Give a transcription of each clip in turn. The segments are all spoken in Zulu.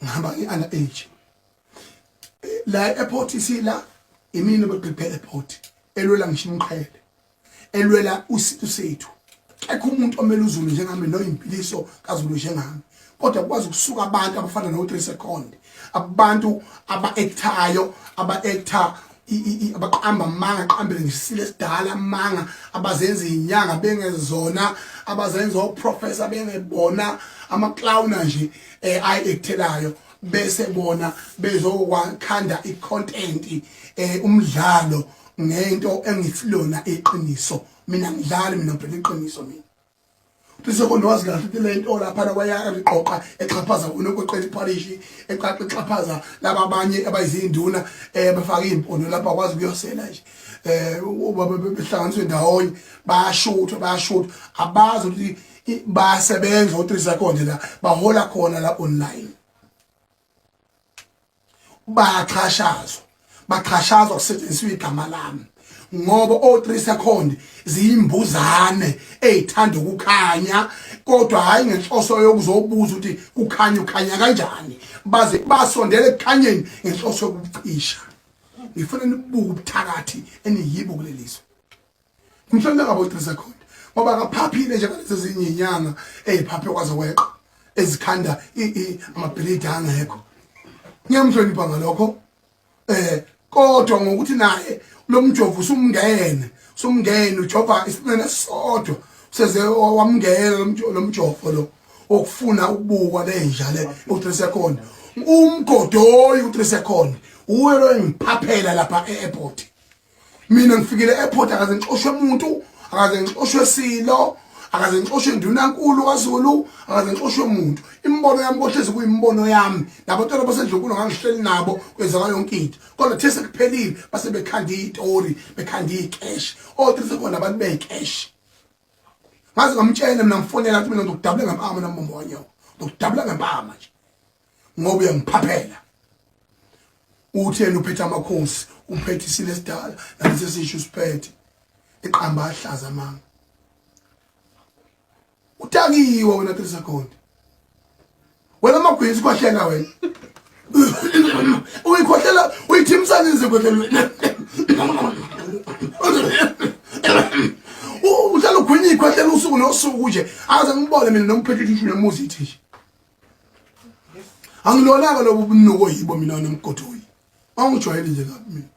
Ngihamba ngi-under age la e-airport, isila imini obegqibhe airport elwela ngisho imqhele, elwela usitu sethu. Kekho umuntu omele uZulu njengami noyimpiliso kaZulu njengami, kodwa kukwazi ukusuka abantu abafana no-3 Second, abantu aba-actayo, aba-acta, abaqamba amanga, qambele ngisile esidala amanga, abazenza izinyanga bengezona, abazenza oprofessor bengebona, ama-clowner nje ayi-actelayo, bese bona bezokwakhanda i-content, umdlalo ngento engisilona iqiniso. Mina ngidlali, mina ngibheka iqiniso. Mina Sekondo wazi kahle ukuthi le nto lapha wayaqoqa exhaphaza unokweqela iphalishi, eqaqa exhaphaza laba abanye abayizinduna, bafaka impondo lapha kwazi kuyosela nje, behlanganiswe ndawonye, bayashuthwa, bayashuthwa, abazi ukuthi bayasebenza u3 Second la bahola khona la online. Bayaxhashazwa, baxhashazwa kusetshenziswa igama lami, ngoba o3 Second ziyimbuzane ezithanda ukukhanya, kodwa hayi ngenhloso yokuzobuza ukuthi kukhanya, ukhanya kanjani. Baze basondele ekukhanyeni ngenhloso yokucisha. Ngifuna nibuke ubuthakathi eniyibo kulelizwe. Mhlawumbe ngabo 3 Second, ngoba akaphaphile njengalezi ezinye inyanga eziphaphe kwaze kweqa, ezikhanda amabhilidi angekho. Ngiyamhlonipha ngalokho, kodwa ngokuthi naye lo mjovo usumngene, usumngene, ujova isinene sodwa, seze wamngena lo mjovo lo okufuna ukubukwa lenja le u3 Second, umgodoyi u3 Second uwe lo engiphaphela lapha e-airport. Mina ngifikile e-airport, akaze ngixoshwe umuntu, akaze ngixoshwe silo, akaze ngixoshwe indunankulu kaZulu, akaze ngixoshwe umuntu. Imibono yami kohlezi kuyimibono yami. Nabantwana basendlunkulu ngangihleli nabo, kwenzeka yonke into, kodwa the sekuphelile base bekhanda izitori, bekhanda icash, o3 Second abantu beyicash. Ngaze ngamtshela mina, ngifonela ukuthi mina ngizokudabula ngempama nambombo wanyoko, ngizokudabula ngempama nje ngoba uyangiphaphela. Uthi yena uphethe amakhosi, uphethe isilo esidala nalesi sisho usiphethe, iqamba ahlaza amanga. Utakiwe wena 3 Second, wena magwinsi kwahlela wena, uyikhohlela, uyithimsana izikhwehlela, uhlala ugwinya ikhwehlela usuku nosuku nje. Aze ngibone mina nomphethe ishu nemuzi ithi nje angilona-ke lobu bunuko yibo mina nomgodoyi angijwayele nje kabi mina.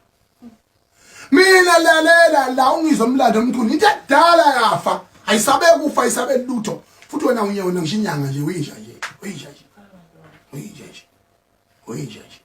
Mina lalela la, ungizwa umlando omkhulu, into ekudala yafa, ayisabe kufa, ayisabe lutho futhi. Wena unye wena ngisho inyanga nje, uyinja nje, uyinja nje, uyinja nje, uyinja nje.